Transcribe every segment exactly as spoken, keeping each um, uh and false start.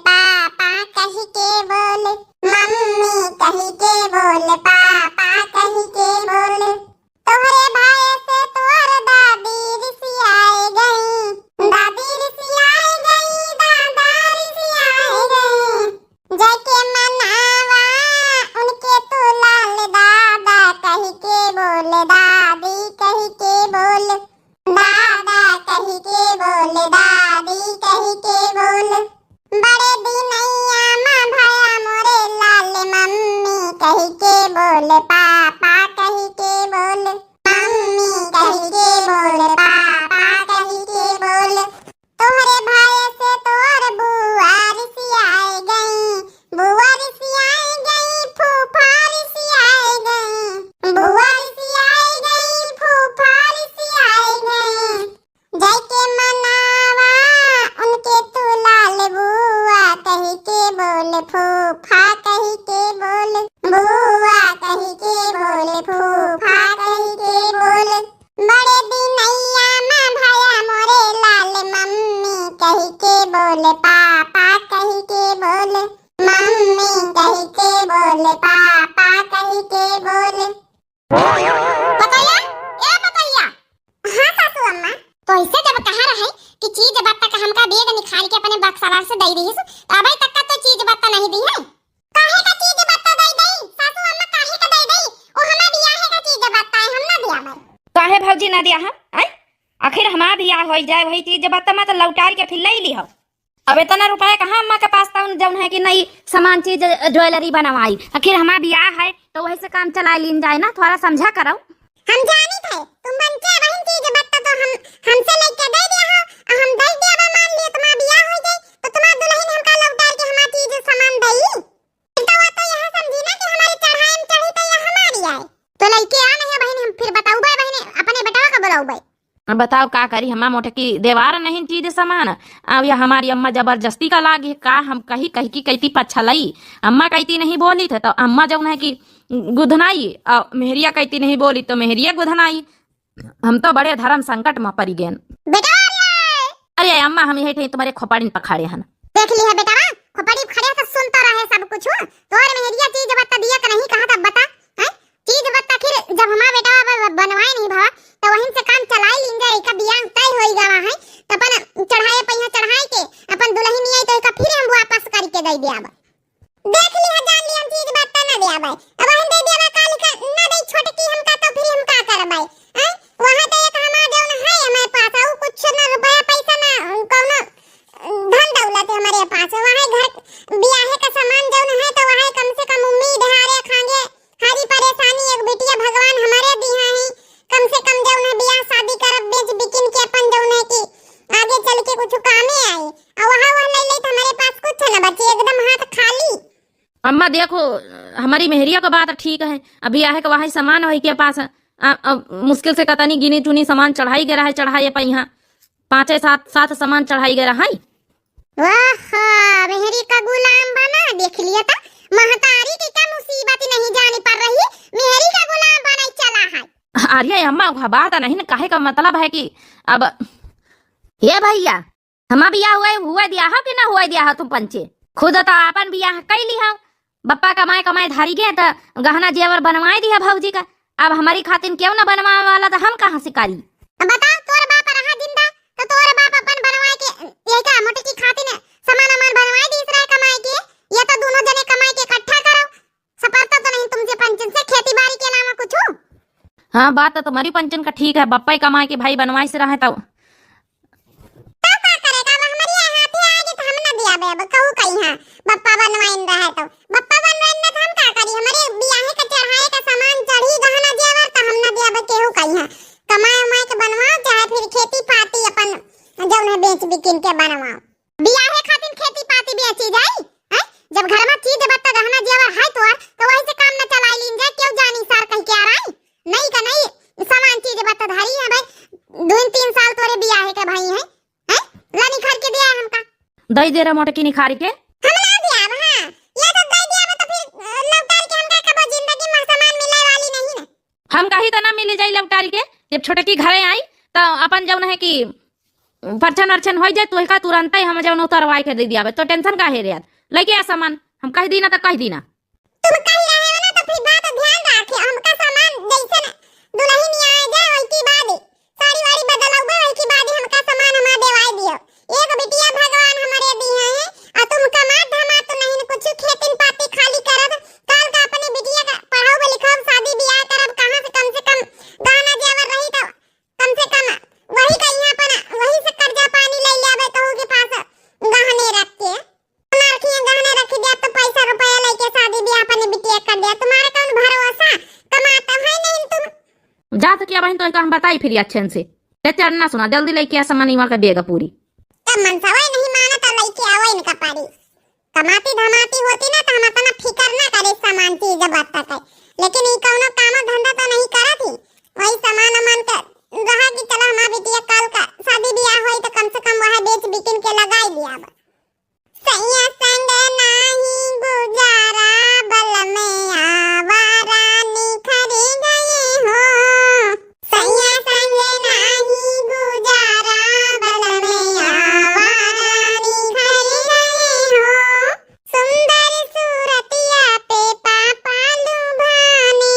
पापा कहि के बोल, मम्मी कहि के बोल, पापा कहि के बोल। तोहरे भय से तोर दादी रिसियाए गई, दादी रिसियाए गई, दादा रिसियाए गई। जाके मनावा उनके तू लाल दादा कहि के बोल, दादी कहि के बोल, दादा कहि के बोल, दादी कहि के बोल। बड़े दिनैया मा भया मोरे लाल, मम्मी कहि के बोल, पापा कहि के बोल, मम्मी कहि के बोल, पापा कहि के बोल। तोहरे भय से तोर बुआ रिसियाए गई, बुआ रिसियाए गई, फूफा रिसियाए गई, बुआ रिसियाए गई, फूफा रिसियाए गई। जाके मनावा उनके तू लाल, बुआ कहि के बोल, फूफा कहि के बोल, बुआ कहि के बोल, फूफा कहि के बोल। बड़े दिनैया मा भया मोरे लाल, मम्मी कहि के बोल, पापा कहि के बोल, मम्मी कहि के बोल, पापा कहि के बोल। पतोहिया, ए पतोहिया। हाँ सासू अम्मा। तोहसे जब कहा रहे कि चीज बत्ता का हमका bag निकाल के अपने बक्सवा से दे दीहिस, तो अबे तक का तो चीज बत्ता नहीं दी है। काहे का चीज बत्ता दे दई? सासू अम्मा काहे का दे दई? ओ हमार बियाहे का चीज बत्ता है, हम ना दिया भाई। काहे भौजी ना दिया हम? आय? आखिर हमार बियाह होई जाए, वही चीज बत्ता मत लौटार के फिर ले ली हो। अब इतना रुपया कहाँ अम्मा के पास था, जौन है कि नई सामान चीज jewellery बनवाई। आखिर हमार बियाह है तो वही से काम चला लीन जाए ना, थोड़ा समझा करो। हम जानित है तुम बनके बहिन चीज बत्ता तो हम, हमसे लेके दे दिया हो, और हम दे दिया बा, मान लियो तुम्हार बियाह हो जाए तो तुम्हार दुल्हन हमका लौटार के हमार चीज सामान दई। तो वो तो यह समझी ना कि हमारी चढ़ाई में चढ़ी तो यह हमारी आए। तो लइके आ नहीं बहिन, हम फिर बताउबे बहिन, अपने बेटवा का बुलाउबे। अब बताओ का करी, हमार मोटकी देवार नहीं चीज समान, अब यह हमारी अम्मा जबरदस्ती का लागी का, हम कही कही की कहती पछलई। अम्मा कहती नहीं बोली थे तो अम्मा जौन है कि गुधनाई, और मेहरिया कहती नहीं बोली तो मेहरिया गुधनाई। हम तो बड़े धर्म संकट में पड़ी गए। बेटा, अरे अम्मा, हम यही ठे तुम्हारे खोपड़िन पखाड़े हन। देख ली है बेटवा, खोपड़ी खड़े तो सुनता रहे सब कुछ। तोर मेहरिया चीज बत्ता दिया का नहीं कहा था, बता। हैं? चीज बत्ता आखिर जब हमार बेटवा ब-, ब-, बनवाए नहीं भवा, तो वहीं से काम चलाई लीन जाए, एका बियाह तय होई गवा है, तो अपन चढ़ाए पहिया चढ़ाए के अपन दुल्हन आई तो एका फिर हम वापस करके दे दिया। देख ली है, जान ली हम चीज बत्ता ना दिया भाई। अब हम दे दिया बा, काल का ना दे छोटकी हमका, तो फिर हम का करब भाई? हैं? वहाँ तो एक हमार जौन है हमारे पास, और कुछ ना रुपया पैसा ना कौनो धन दौलत है हमारे पास। वहाँ घर बियाहे का सामान जौन है तो वहाँ कम से कम उम्मीद है, अरे खांगे हरी परेशानी एक बिटिया भगवान हमारे दिया है, कम से कम जौन है बियाह शादी करब बेच बिकिन के अपन जौन है कि आगे चल के कुछ कामे आई। और वहाँ वहाँ ले ले तो हमारे पास कुछ ना बचे, एकदम हाथ खाली। अम्मा देखो, हमारी मेहरिया का बात ठीक है, अब बियाहे का वही सामान वही के पास है। आ, अब मुश्किल से कतनी गिनी चुनी सामान चढ़ाई गया है, चढ़ाई अपन यहाँ पाँचे सात, सात सामान चढ़ाई गया है। वाह, मेहरी का गुलाम बना, देख लिया था, महतारी की क्या मुसीबत नहीं जानी पड़ रही, मेहरी का गुलाम बना चला है। अरे अम्मा, वह बात नहीं ना, कहे का मतलब है कि अब, ये भैया, हमा बियाह हुए, हुए दिया हो कि ना हुए दिया हो तुम पंचे? खुद तो आपन बियाह कई ली हो, बप्पा कमाए कमाए धारी गए तो गहना जेवर बनवाए दिया भौजी का। अब हमारी खातिन क्यों ना बनवावे वाला तो हम कहाँ से करी? अब बताओ, तोर बाप रहा जिंदा तो तोर बाप अपन बनवाए के यही का मोटकी खातिन सामान अमान बनवाए दीस रहे कमाए के, या तो दोनों जने कमाए के इकट्ठा करो। सपरता तो नहीं तुमसे पंचन से खेती बाड़ी के अलावा कुछ? हाँ, बात तो तुम्हारी पंचन का ठीक है, बप्पा ही कमाए के भाई बनवाए से रहे तो। तो का करेगा, अब हमारी हाथी आएगी तो हम ना दिया बे, अब कहू कहीं हाँ, बप्पा बनवाइन रहे तो, बप्पा बनवाइन ना तो हम का करी, हमारे बियाहे का चढ़ाए का सामान चढ़ी, गहना जेवर, तो हम ना दिया बे, केहू कहीं हाँ, कमाए उमाए के बनवाओ, चाहे फिर खेती पाती अपन जौन है बेच बिकिन के बनवाओ। बियाहे खातिर खेती पाती बेची जाई, हैं? जब घर में चीज बत्ता गहना जेवर है तोर, तो वही से काम न चलाई लीन जाए, क्यों जानी सार कह के आ रही? नहीं का नहीं, सामान चीज बत्ता धारी है भाई, दो तीन साल तोरे बियाहे के भाई है, हैं? ला निखार के दिया हमका। दई दे रे मोटकी निखार के। हम ना दिया, हाँ, ये तो दई दिया, तो फिर, अ, लौटार के हमका कबो जिंदगी में सामान मिले वाली नहीं ना। हम कही तो ना मिली जाई लौटार के, जब छोटकी घरे आई, तो अपन जौन है कि फरछन वरछन होइ जाए, तोहिका तुरंतै हम जौन उतरवाइ के दे दियाबे। तो tension काहे लेत? लइके आ सामान, हम कहि दीना त कहि दीना। तुम कहि रहे हो ना, तो फिर बात ध्यान राखे, हमका सामान जइसन दुलहिन आइ जाए, वही के बाद साड़ी वाड़ी बदलउबे, वही के बाद हमका सामान हमार देवाइ दियो। एक बिटिया भगवान हमरे दिहे हैं, अ तुम कमात धमात नहीं, कुछ खेतिन पाती खाली करब, काल का अपने बिटिया का पढ़ाउब लिखाउब, सादी बियाह करब, कहाँ से कम से कम गहना जेवर रही, तो कम से कम वही का यहाँ पर, वही से कर्जा पानी लइ लेबे कहू के पास गहने रख के। हमार खिया गहना रखि दिया तो पैसा रुपया लइके सादी बियाह अपने बिटिया कर दिया। तुम्हारा कौन भरोसा? कमात है नहीं तुम। जा तो क्या बहिन, तो का हम बताई फिर अच्छे से। ते चढ़ना सुना, जल्दी लइके आ सामान इमा के बेग पूरी। तब मनसवा नहीं मानत, लइके आवा इनका पारी। कमाती धमाती होती ना तो हम इतना फिकर ना करे सामान चीज बत्ता का। लेकिन ई कौनो काम धंधा तो नहीं करत ही। वही सामान अमान के रहा कि चला हमार बिटिया काल का सादी बियाह होई तो कम से कम वह बेच बिकिन के लगाई लिया। सैया संग नाही गुजारा, बलमे आवारा निखरी गए हो। सैया संग नाही गुजारा, बलमे आवारा निखरी गए हो। सुंदर सूरतिया पे पापा लुभानी,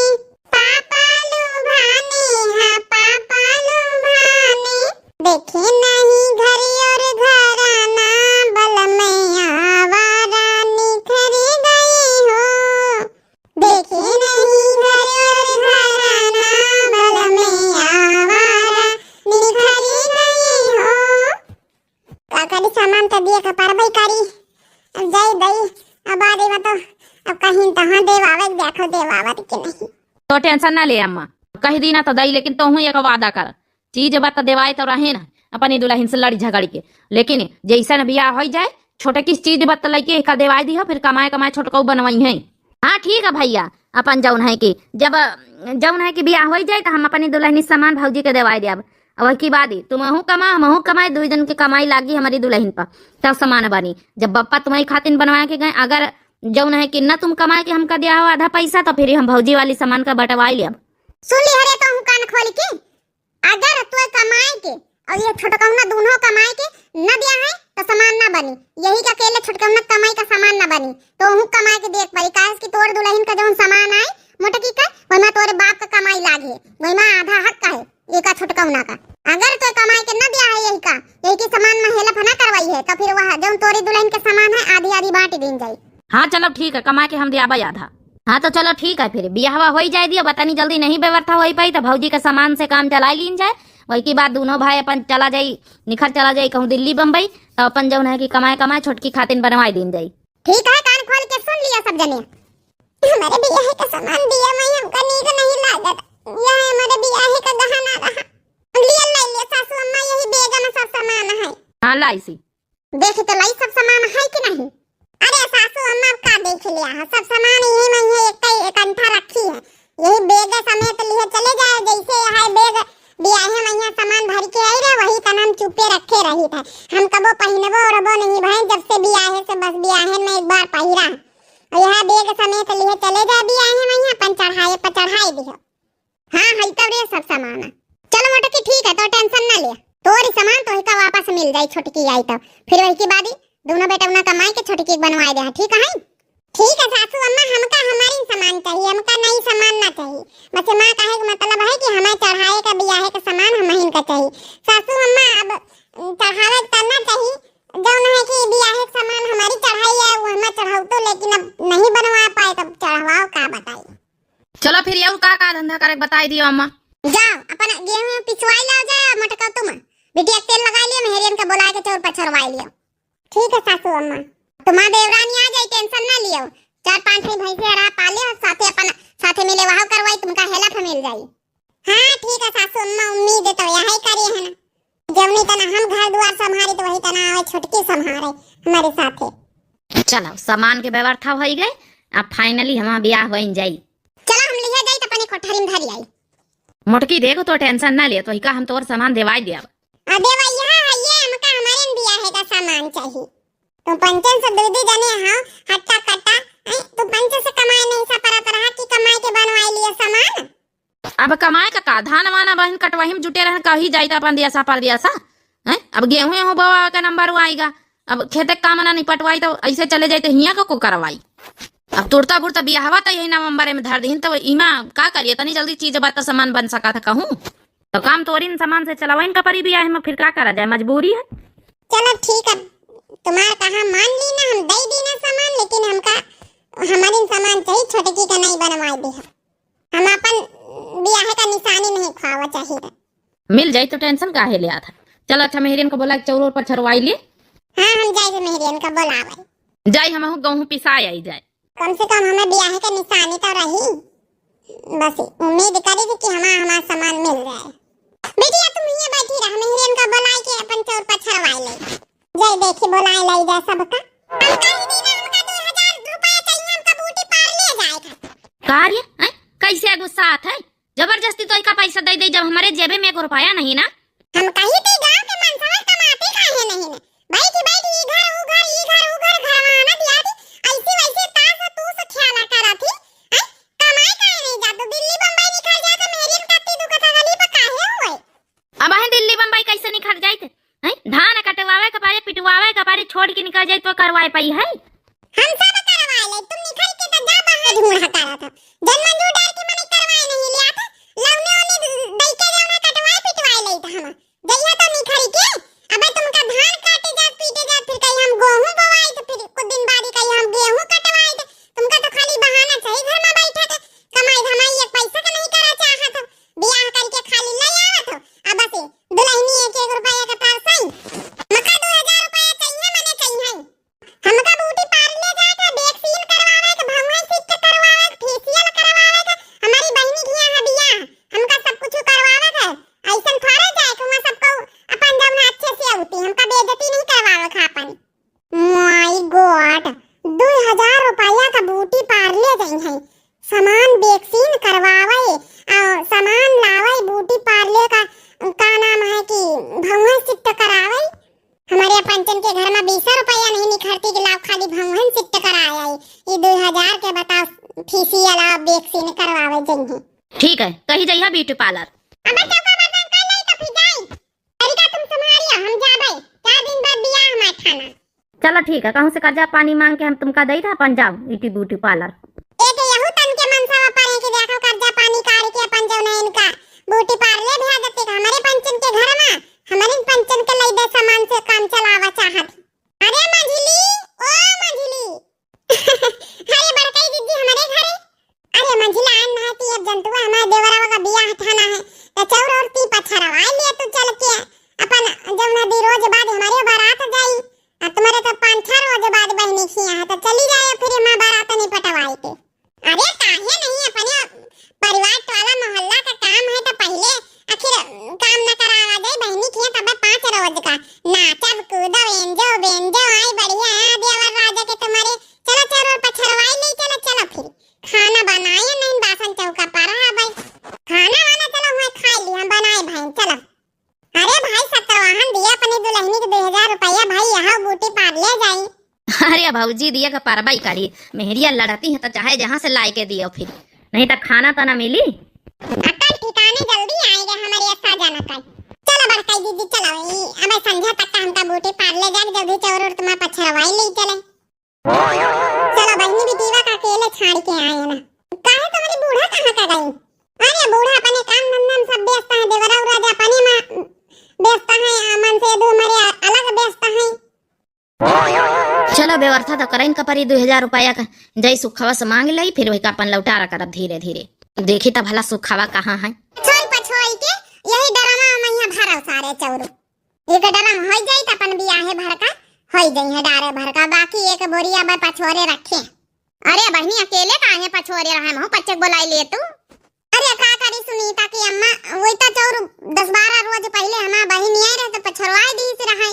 पापा लुभानी, हाँ पापा लुभानी। देखे नहीं घर और घराना, बलमे आवारा निखरी गए हो। देखे नहीं घर और घराना, बलमे आवारा निखरी गए हो। का करी, सामान त दिए के परबे करी। अब जाई दई, अब आ देवा तो, अब कहीं तहाँ देवावे, देखो देवावत के नहीं। तो tension ना ले अम्मा, कहि दीना तो दई, लेकिन तोहू एक वादा कर, चीज बत देवाए तो रहे ना, अपनी दुलहिन से लड़ी झगड़ी के, लेकिन जैसन बियाह होइ जाए, छोटकी चीज बत लइके का देवाए दिहो, फिर कमाए कमाए छोटकऊ बनवाई है। हाँ ठीक है भइया, अपन जौन है कि जब, जौन है कि बियाह होइ जाए तो हम अपनी दुलहिनी सामान भौजी के देवाए देब। अब वही की बात ही, तुमहू कमा, हमहू कमाए, दुई जन के कमाई लागी हमरी दुलहिन पर, तब सामान बनी। जब बप्पा तुम्हारी खातिन बनवाए के गए, अगर जौन है कि न तुम कमाए के हमका दिया हो आधा पैसा, तो फिर हम भौजी वाली सामान का बंटवाई लेब। सुन ली हरे तो कान खोल के, अगर तोय कमाए के और ये छोटकौना दूनो कमाए के न दिया है तो सामान ना बनी। यही का अकेले छोटकौना कमाई का सामान ना बनी, तो हूँ कमाए के देख पड़ी, काहे कि तोर दुलहिन का जौन सामान आए मोटकी का, वही में तोरे बाप का कमाई लागे, वही में आधा हक का है एका छोटकौना का। अगर तोय कमाए के न दिया है यही का, यही के सामान में हेल्प ना करवाई है, तो फिर वह जौन तोरी दुलहिन के सामान है आधी आधी बांट दीन जाई। हाँ चलो ठीक है, कमा के हम दियाबा आधा। हाँ तो चलो ठीक है, फिर बियाहवा होई जाए दियो, बतानी जल्दी नहीं व्यवस्था होई पाई तो भौजी के सामान से काम चलाई लीन जाए। वही की बात दूनो भाई अपन चला जाई, निखर चला जाई कहूँ दिल्ली बम्बई, तो अपन जौन है कि कमाए कमाए छोटकी खातिन बनवाई दीन जाई। ठीक है, कान खोल के सुन लिया सब जने। हमारे बियाह का सामान दिया मैं हमका नीक नहीं लागत, यह हमारे बियाह का गहना रहा, लिया लाई ले सासू अम्मा, यही बेग में सब सामान है। हाँ लाई सी। देख तो लाई सब सामान है कि नहीं? अरे सासू अम्मा, अब का देख लिया है, सब सामान यही में है, एक, एक अंठा रखी है, यही बेग समेत लिए चले जाए, जैसे है बेग बियाहे में यहाँ सामान भर के आई रहे, वही तन हम चुपे रखे रही थे। हम कबो पहिनबो ओढ़बो नहीं भाई, जब से बियाहे से बस बियाहे में एक बार पहिरा है। और यह बेग समेत लिए चले जाए बियाहे में यहाँ अपन चढ़ाए पर चढ़ाई दिहो। हाँ, हई तब रे सब सामान। चलो मोटकी, ठीक है, तो tension ना ले, तोरी सामान तोहिका वापस मिल जाई, छोटकी आई तब। फिर वही की बादी दोनों बेटा उन्हें कमाई के छोटकी के बनवाए दे, ठीक है? ठीक है सासू अम्मा, हमका हमारी सामान चाहिए, हमका नई सामान ना चाहिए। बस माँ कहे के मतलब है कि हमें चढ़ाए का बियाहे का सामान हमहिन का चाहिए। सासू अम्मा, अब चढ़ावे के त ना चाहिए, जौन है कि बियाहे के सामान हमारी चढ़ाई है, वो हमें चढ़ाऊ तो, लेकिन अब नहीं बनवा पाए, तब चढ़वाओ का बताई। चलो फिर, और का का धंधा करे के बताई दियो अम्मा। जाओ, अपन गेहूं पिसवाई लाओ जाए, मोटका तुम बिटिया के तेल लगाई लियो, मेहरियन के बुलाए के चौर पर छरवाई लियो। ठीक है सासू अम्मा। तुम्हार देवरानी आ जाई, tension ना लियो, चार पांच ठे भैंसे हरा पाले और साथे अपन, साथे मिले वहाव करवाई, तुमका help मिल जाई। हाँ ठीक है सासू अम्मा, उम्मीद तो यही करी है ना, जौनी तना हम घर दुआर संभारी तो वही तना आवे छोटकी संभारे हमारे साथे। चलो, सामान के व्यवस्था होई गए, अब finally हमार बियाह बन जाई। चलो, हम लिहे जाई त अपनी कोठरी में धरी आई। मोटकी देखो, तो tension ना ले, तोहिका हम तोर सामान देवाई दिया। आ देवा, यहाँ है ये, हमका हमारे बियाहे का सामान चाहिए। तुम पंचन से दू दू जने हो, हट्टा कट्टा, हैं? तुम पंचन से कमाए नहीं सा परत रहा कि कमाए के बनवाए लिए सामान? अब कमाए का का? धान वाना बहिन कटवाही में जुटे रहन, कही जाई त अपन दिया सा पर दिया सा। हैं? अब गेहूं एहूं बोवा का नंबर आइगा, अब खेते काम ना निपटवाई तो ऐसे चले जाए तो हियां का को करवाई। अब तुरता बुरता बियाहवा तो यही नवंबर में धर दीन, तो इमा का करिए, तनी जल्दी चीज बात सामान बन सका था कहूँ। तो काम तोरिन सामान से चलावइन का परी बियाह में, फिर का करा जाए, मजबूरी है। चलो ठीक है, तुम्हार कहा मान ली ना, हम दे दी ना सामान, लेकिन हमका हमारी सामान चाहिए, छोटकी का नहीं बनवाई दी है। हम अपन बियाह का निशानी नहीं खोवा चाहिए। मिल जाई तो tension काहे लेत है। चल अच्छा, मेहरियन का बोला, चौर ओर पछरवाई ले। हाँ, हम जाई तो मेहरियन का बोलावे। जाई हमहू गेहूं पिसाए आई जाए। कम से कम हमें बियाह का निशानी तो रही। बस उम्मीद करी थी कि हमार, हमार सामान मिल जाए। बिटिया तुम ये बैठी रह, मेहरियन का बोलाई के अपन चौर पछरवाई ले। जाई देखी बोलाई लाई जाए सबका। हम कही दी ना उनका दो हजार रुपया चाहिए, हमका beauty parlour जाए का। का रे, हैं? कैसे गुस्सा आत है? जबरदस्ती तो इका पैसा दे दे, जब हमारे जेबे में एक रुपया नहीं ना। हम कही थे गाँव के मनसवा कमाती काहे नहीं ना? बैठी बैठी ई घर ऊ घर, ई घर ऊ घर, घरवा ना दिया थी। ऐसी वैसे तास तूस खेला करा थी। हैं? कमाई काहे नहीं जा तू? दिल्ली बम्बई निकल जा तो मेरी कत्ती दुखत गली पर काहे हुए? अब है दिल्ली बम्बई कैसे निकल जाइत? हैं? धान कटवावे के पारे, पिटवावे के पारे, छोड़ के निकल जाइत तो करवाए पाई है? हम सब करवाए ले, तुम निकल के तो जा बाहर ढूंढा करा था। जन मंजूर डाल के मने करवाए नहीं लिया था, लौने ओने दई के जौना कटवाए पिटवाए ले था हम। जइहा तो निखरी के, अबे तुमका धान काटे जात, पीटे जात, फिर कहीं हम गेहूं बोवाई, तो फिर कुछ दिन बाद ही कहीं हम गेहूं कटवाई, तो तुमका तो खाली बहाना चाहिए घर में बैठा के, कमाई धमाई एक पैसा का नहीं करा चाहत हो, बियाह करके खाली ले आवत हो, अब बस दुल्हनी एक एक रुपया का तरसई, मका दो हजार रुपया चाहिए, मने चाहिए। हमका beauty parlour जाए के, wax seal करवावे के, भौंवा shift करवावे के, facial करवावे के, हमारी बहिनी के यहाँ बियाह, हमका सब कुछ करवावे के। ऐसन थोड़े जाए के, वहाँ सबको अपन जौन अच्छे से होती, हमका बेइज्जती नहीं करवावे के अपन। My God, दो हजार रुपया का beauty parlour जाई है, सामान wax seal करवावे, आ, सामान लावे beauty parlour का, का नाम है कि भौंवा shift करावे। हमारे पंचन के घर में बीस रुपया नहीं निखरती कि लाओ खाली भौंहन shift कराए आई। ई दो हजार के बताओ, facial आ wax seal करवावे जइहे। ठीक है, कही जइहा beauty parlour। अबे चौका बर्तन कर ले तो फिर जाई। तरीका तुम संभालिया, हम जाबे। चार दिन बाद बियाह हमार ठाना। चलो ठीक है, कहूँ से कर्जा पानी मांग के हम तुमका दई था, अपन जाओ beauty beauty parlour। एक यहू तन के मनसा पर है कि देखो कर्जा पानी कार के अपन जौन है इनका beauty parlour भेज देते का हमारे पंचन के घर में, हमारे पंचन के लई दे सामान से काम चलावा चाहत। अरे मंझली, ओ मंझली। अरे बड़कई दीदी हमारे घरे। अरे मंझला आन ना थी, अब जंतुआ हमारे देवरवा का बियाह ठाना है, तो चौर और ती पछरवा लिया तू चल के, अपन जौन है दी रोज बाद हमारे बारात जाई, आ तुम्हारे तो पाँच छह रोज बाद बहिनी खिया है, तो चली जाए फिर हमारे बारात नहीं पटवाई के। अरे काहे नहीं, अपने परिवार टोला मोहल्ला का काम है तो पहिले आखिर काम न करावा जाए, बहिनी खिया तब पाँच रोज का नाचब कूदब, enjoy बेंजो, आई बढ़िया है देवर राजा के तुम्हारे। चलो चलो पछरवाई नहीं, चलो चलो फिर खाना बनाए नहीं, बासन चौका पर है भाई, खाना वाना चलो हुए खा ली हम बनाए भाई, चलो। अरे भाई सतवाहन दिया अपनी दुल्हनी के दो हजार रुपया भाई, यहाँ beauty parlour जाई। अरे भौजी दिया का परबाई करी, मेहरिया लड़ती है तो चाहे जहाँ से लाए के दियो फिर, नहीं तो खाना तो ना मिली। अकल ठिकाने जल्दी आएगा हमारे ऐसा जाना कर। चलो बड़काई दीदी चलो, ई अबे संझा तक का हमका beauty parlour जाके जल्दी चौर और तुम्हारा पछरवाई ले चले। चलो बहिनी बिटिया का अकेले छाड़ के आए ना। काहे तुम्हारी बूढ़ा कहाँ का गई? अरे बूढ़ा अपने काम धंधा में सब व्यस्त है, देवरा उरा जा अपने में व्यस्त है, अमन से दो मरे अलग व्यस्त है। चलो व्यवस्था तो करइन का परी दो हजार रुपया का, जई सुखवा से मांग लई, फिर वही का अपन लौटारा करब धीरे धीरे। देखी त भला सुखवा कहाँ है। छोई पछोई के यही डरमा में यहाँ भरल सारे चौरू। एक डरम होई जाई त अपन बियाहे भर का होई जाई है डारे भर का, बाकी एक बोरिया बा पछोरे रखे। अरे बहिनी अकेले काहे पछोरे रहे, महू पच्चे बोलाई ले तू। अरे का करी सुनीता की अम्मा, वही त चौर दस बारह रोज पहिले हमार बहिनी आई रहे त पछरवाई दी से रहे,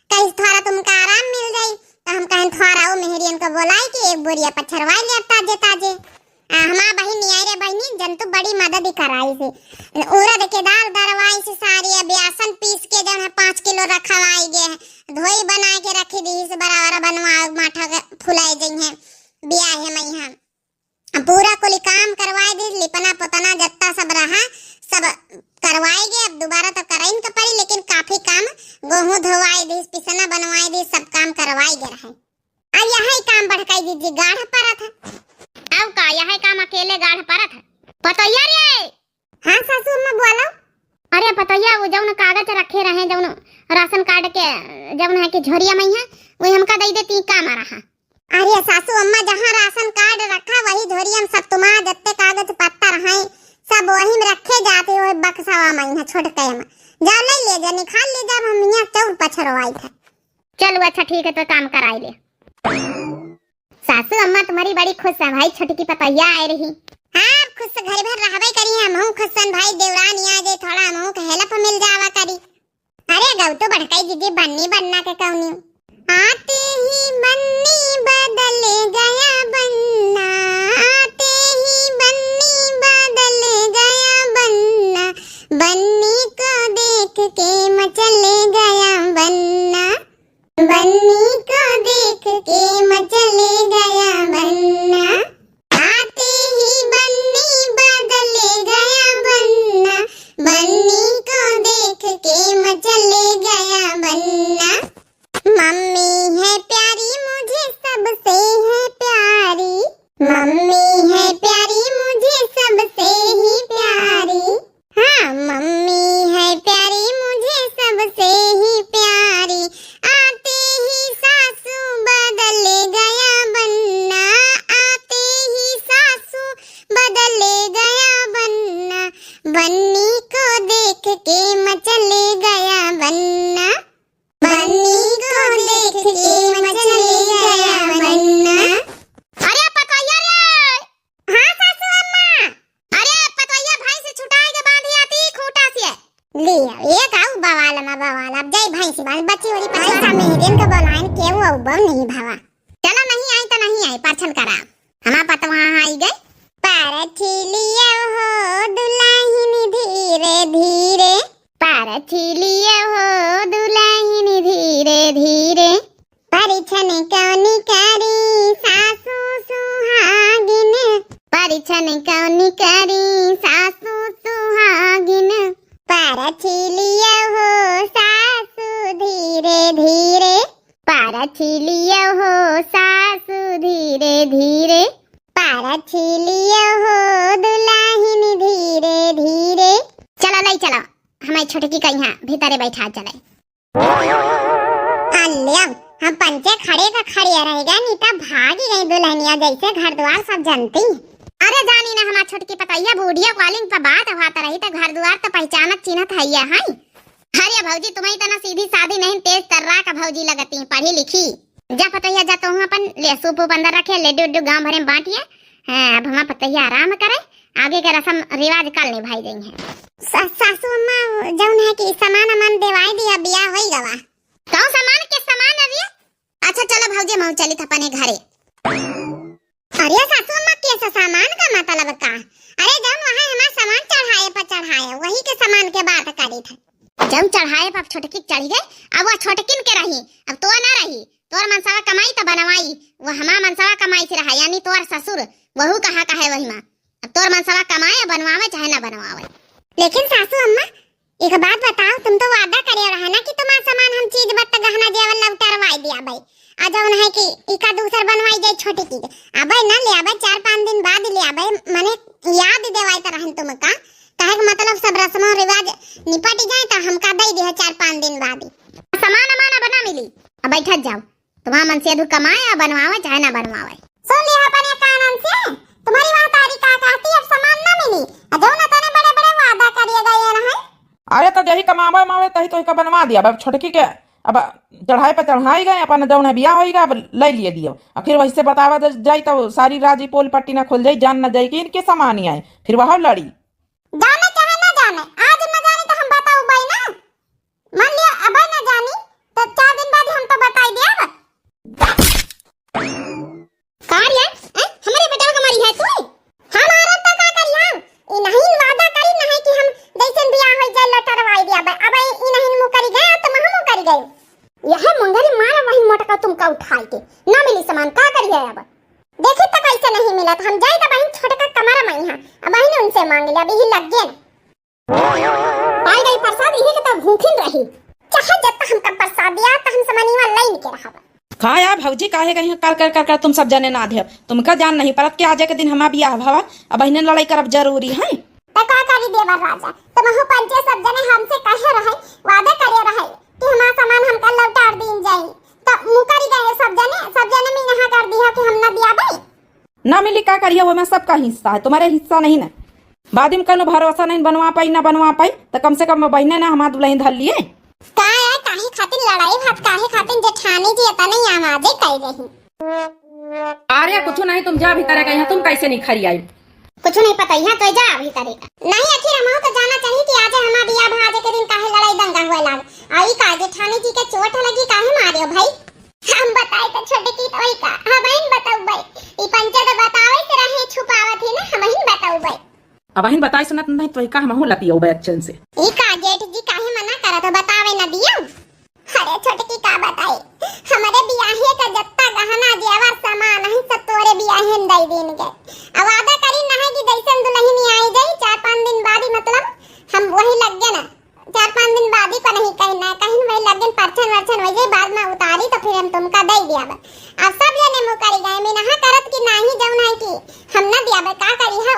कहीं थोड़ा तुमका आराम मिल जाई, त हम कहें थोड़ा वो मेहरियन को बोलाई कि एक बोरिया पछरवाई ले ताजे ताजे। आ, हमार बहिनी आई रे बहिनी, जंतु बड़ी मदद कराई से। उरद के दाल दरवाई से सारी, अब बेसन पीस के जौन है पाँच किलो रखवाई गे है, धोई बना के रखी दी से, बराबर बनवा माठा के फुलाई जई है बियाहे मइहाँ। पूरा कुली काम करवाई दी, लिपना पोतना जत्ता सब रहा, सब करवाई गे। अब दोबारा तो कराइन के पड़ी, लेकिन काफी काम तोहू धोवाई दीस, पिसना बनवाई दीस, सब काम करवाई गे रहे। अब यही काम बड़काई दीदी गाढ़ परत है। अब का यही काम अकेले गाढ़ परत है? पतोहिया रे! हाँ सासू अम्मा बोलो। अरे पतोहिया, वो जौन कागज रखे रहे, जौन राशन कार्ड के, जौन है कि झोरिया में है, वो हमका दे देती काम आ रहा। अरे सासू अम्मा, जहाँ राशन कार्ड रखा वही झोरिया में सब तुम्हारा जत्ते कागज पत्तर हैं, सब वही में रखे जाते हो बक्सवा में, यहाँ छोटके में। जाओ ले ले जा, निकाल ले जा, हम यहाँ चौर पछरवाई था। चलो अच्छा ठीक है, तो काम कराई ले। सासू अम्मा तुम्हारी बड़ी खुश है भाई, छोटकी पतोहिया आए रही। हाँ, अब खुश घर भर रहबे करी, हमहू खुश सन भाई, देवरानी आ जाए, थोड़ा हमहू के help मिल जावा करी। अरे गौ तो बड़काई दीदी बन्नी बनना के कौनी। आते ही बन्नी बदल गया बन्ना, आते ही बन्नी बदल गया बन्ना, बन्नी को देख के मचल गया बन्ना। बन्नी को देख के मचल गया बन्ना, आते ही बन्नी बदल गया बन्ना, बन्नी को देख के मचल गया बन्ना। मम्मी है प्यारी मुझे सबसे है प्यारी, मम्मी है प्यारी मुझे सबसे ही प्यारी। हाँ, मम्मी है प्यारी मुझे सबसे ही प्यारी। आते ही सासू बदल गया बन्ना, आते ही सासू बदल गया बन्ना। बन्नी को देख के मचल गया बन्ना, बन्नी को देख के मचल गया बन्ना। अरे पतोहिया रे! हाँ सासू अम्मा। अरे पतोहिया भैंस छुटाए के बांधी आती खूंटा से। लिया, ये का बवाल मा बवाल, अब जाई भैंस बांध, बच्ची वाली पछुआ। भैंसा मेहरिन के बोलाइन, केहू अउबो नहीं भावा। चला नहीं आई तो नहीं आई, परछन करा। हमार पतोहा आई गई। परछी लियो हो दुलाहिन धीरे धीरे, परछी लियो हो दुलाहिन धीरे धीरे। परिछन कौनी करी सासू सुहागिन, परिछन कौनी करी सासू सुहागिन। परछी लियो हो सासू धीरे धीरे, परछी लियो हो सासू धीरे धीरे, परछी लियो हो दुलाहिन धीरे धीरे। चला लई चला, हमारी छोटकी का यहाँ भीतरे बैठा चले। अल्ले, हम पंचे खड़े का खड़े रह गए, नहीं तो भागी गई दुल्हनिया जैसे घर द्वार सब जनती। अरे जानी ना, हमार छोटकी पतोहिया वीडियो कॉलिंग पर बात होत रही तो घर द्वार तो पहचानत चिन्हत है ये है। अरे भौजी, तुम्हें इतना सीधी सादी नहीं, तेज तर्राक भौजी लगती, पढ़ी लिखी। जा पतोहिया जा, तोहू अपन ले सूप उप अंदर रखे, लड्डू उड्डू गाँव भरे में बांटिए। हाँ, अब हमार पतोहिया आराम करे, आगे के रस्म रिवाज कल निभाई जाई है। सा-, सासू अम्मा, जौन है कि सामान अमान देवाई दिया, बियाह होई गवा। कौन सामान के सामान अभी? अच्छा चलो भौजी, हम चलित अपने घरे। अरे सासू अम्मा, के सा-, सामान का मतलब का? अरे जौन वहाँ हमार सामान चढ़ाए पर चढ़ाए, वही के सामान के बात करी था। जौन चढ़ाए पर छोटकी चढ़ी गई, अब वह छोटकिन के रही, अब तो ना रही। तोर मनसवा कमाई त बनवाई, वो हमार मनसवा कमाई से रहा, यानी तोर ससुर, वहू कहा कहे वही माँ। अब तोर मनसवा कमाए, बनवावे चाहे ना बनवावे। लेकिन सासू अम्मा, एक बात बताओ, तुम तो वादा करे रहे ना कि तुम्हार सामान हम चीज बत्त गहना जेवर लौटरवाई दिया भाई। आ जौन है कि इका दूसर बनवाई जाए छोटी की। अबे ना ले आबे, चार पाँच दिन बाद ले आबे, मने याद देवाई त रहन तुमका। कहे के मतलब सब रस्मों रिवाज निपट जाए तो हमका दे दिया चार पाँच दिन बाद। सामान अमान अब ना मिली, अब बैठत जाओ। तुम्हार मन से अधू कमाए या बनवावे चाहे ना बनवावे। सुन लिया अपने कानन से, तुम्हारी महतारी का कहती, अब सामान ना मिली, और जौन तने बड़े बड़े वादा करिए गए रहे। अरे तो जही कमावे मावे तही तो का बनवा दिया, अब छोटकी के अब चढ़ाई पे चढ़ाई गए, अपन जौन है बियाह होई गए, अब ले लिए दियो। और फिर वैसे बतावा दे जाई तो सारी राजी पोल पट्टी ना खुल जाई, जान ना जाई कि इनके सामान ही आए, फिर वह लड़ी। जाने चाहे ना जाने, आज ना जाने तो हम बताऊ बाई ना। मान लिया अब ना जानी तो चार दिन बाद हम तो बताई देब। का रे, हैं? हमरे बेटवा के मारी है तू? हमारा तो का करिया? ई नहीं वादा करी नहीं कि हम जैसन बियाह होई जाए लटरवाई दिया बे। अब ई नहीं मुँह करी गए तो महमो करी गए। यह मुंगरी मारा वही मोटका तुमका उठाई के। ना मिली सामान, का करी है अब? देखी तो कैसे नहीं मिला, तो हम जाई तो बहिन छोटका कमरा में यहाँ। अब बहिन उनसे मांग लिया, अब यही लग गए ना। पाई गई प्रसाद, यही के तो भूखिन रही। चाहे जब तक हमका का यार भौजी, काहे कहीं कर कर कर कर तुम सब जने ना देव? तुमका जान नहीं पड़त कि आजे के दिन हमार बियाह भवा, अब बहिने लड़ाई करब जरूरी है? त का करी देवर राजा, तुमहू पंचे सब जने हमसे कहे रहे, वादा करे रहे कि हमार सामान हमका लौटार दीन जाई, त मुकरी गए सब जने, सब जने में यहाँ कर दिया कि हम ना दिया भाई। ना मिली का करिया, ओमे सबका हिस्सा है, तुम्हारे हिस्सा नहीं ना। बाद में कौनो भरोसा नहीं, बनवा पाई ना बनवा पाई, त कम से कम बहिने ना हमार दुल्हन धर लिए। का है, काहे खातिर लड़ाई भात, काहे खातिर जेठानी जी इतने आवाजे कर रही? अरे कुछ नहीं, तुम जा भीतर का, यहाँ तुम कैसे नहीं खड़ी आई? कुछ नहीं पता, यहाँ तो जा भीतर का। नहीं, आखिर हमहू तो जाना चाहिए कि आज हमार बियाह भा, आज के दिन काहे लड़ाई दंगा हुए लाग। आई का जेठानी जी के चोट लगी, काहे मारे हो भाई? हम बताई तो छोटकी तो वही का, हम ही न बतउबै। ई पंचे तो बतावे से रहे, छुपावत ही ना, हम ही न बतउबै। अब अहिन बताई सुनत नहीं तो का हमहू लतियउबै अच्छन से। ई का जेठ जी काहे मना करत हो, बतावे न दियो? अरे छोटकी का बताई, हमरे बियाहे का जत्ता गहना जेवर सामान है सब तोरे बियाहे में दई दीन के। अब वादा करी ना है कि जैसन दुल्हन आई जाई, चार पाँच दिन बाद ही मतलब हम वही लग गए ना। चार पाँच दिन बाद ही को नहीं कहीं ना कहीं वही लग गए, परछन वरछन वही जाई, बाद में उतारी तो फिर हम तुमका दे दिया बा। अब सब जने मुकरी गए, मैं नहा करत कि नाही जौन है कि हम ना दिया बा, का करी हौ?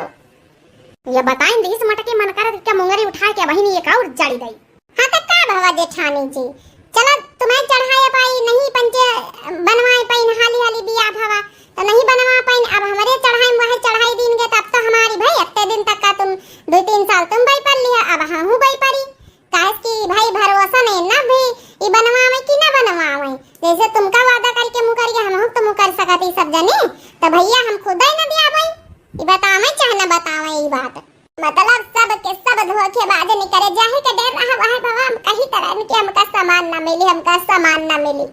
ये बताइन दीस मटके मन करत क्या मुंगरी उठा के वही नहीं एक और जड़ी दई। हाँ तो का भवा जेठानी जी, चलो तुम्हें चढ़ाए पाई नहीं पंचे बनवाए पाई हाली हाली बियाह भवा, तो नहीं बनवा पाइन, अब हमरे चढ़ाई में वही चढ़ाई दीन गए, तब तो हमारी भाई इतने दिन तक का तुम दो तीन साल तुम बई पर लिया, अब हाँ हूँ बई परी। काहे कि भाई भरोसा नहीं ना भी ई बनवावे कि ना बनवावे, जैसे तुमका वादा करके मुकर गया, हमहू तो मुकर सकत ई सब जने, तो भैया हम खुद ही ना दिया भाई, ई बतावे चाहे ना बतावे ई बात। मतलब सब के सब धोखेबाज निकरे, जाहे के डर रहा वह भवा हम कही तरह इनके हमका सामान ना मिली, हमका सामान ना मिली।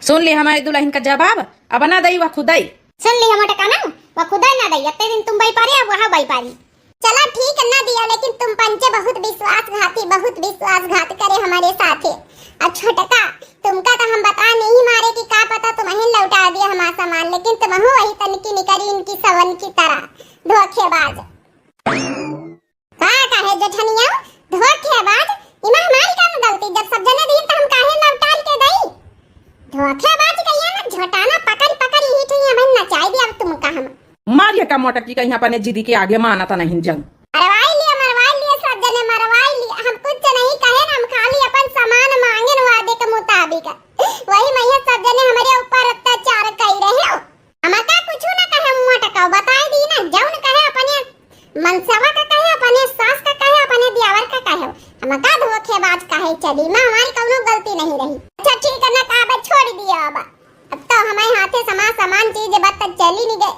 सुन ली हमारी दुल्हन का जवाब, अब ना दई वह खुदई। सुन ली हम टकाना, वह खुदई ना दई, इतने दिन तुम बई पारी, अब वह बई पारी। चला ठीक ना दिया, लेकिन तुम पंचे बहुत विश्वासघाती, बहुत विश्वासघात करे हमारे साथे। और छोटका, तुमका तो हम बता नहीं मारे कि का पता तुम अहिन लौटा दिया हमारा सामान, लेकिन तुम हो वही तनकी निकरी इनकी सवन की तरह धोखेबाज। का कहे जेठनिया, धोखेबाज, इमा हमारी का गलती, जब सब जने दीन तो हम काहे लौटाल के दई? धोखेबाज कहिया ना, झोटाना पकड़ पकड़ यही ठैया बहन नचाई दिया अब तुमका हम। मारिए का मोटकी कहीं अपने जिदी के आगे माना था नहीं जंग। मरवाई लिया, मरवाई लिया, सब जने मरवाई लिया, हम कुछ नहीं कहे, हम खाली अपन सामान मांगे वादे के मुताबिक। वही मैया सब जने हमारे ऊपर अत्याचार कर रहे हो। हमका कुछ ना कहे, मुंह टकाओ, बताई दी ना, जौन कहे अपने मनसवा का कहे, अपने सास का कहे, अपने दियावर का कहे, हमका धोखेबाज कहे चली, माँ हमारी कौनो गलती नहीं रही। अच्छा ठीक है ना, का अब छोड़ दिया, अब अब तो हमारे हाथे समा सामान चीज बत चली नहीं गए।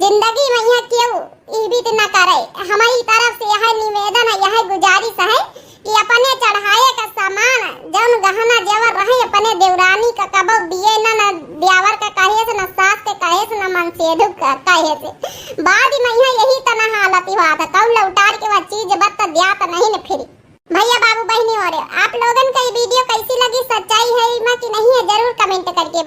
जिंदगी में यह क्यों ई बीत न करे। हमारी तरफ से यह निवेदन है, यह गुजारिश है कि अपने चढ़ाए का सामान, जौन गहना जेवर रहे, अपने देवरानी का कबो दिए न, न दियावर का कहे से, न सास के कहे से, न मनसेधु का कहे से। बाद में यहाँ यही तना हालत हुआ था, कौन लौटार के वह चीज बत दिया तो नहीं न फिर। भैया बाबू बहनी हो रहे, आप लोगन का ये वीडियो कैसी लगी, सच्चाई है इमा कि नहीं है, जरूर कमेंट करके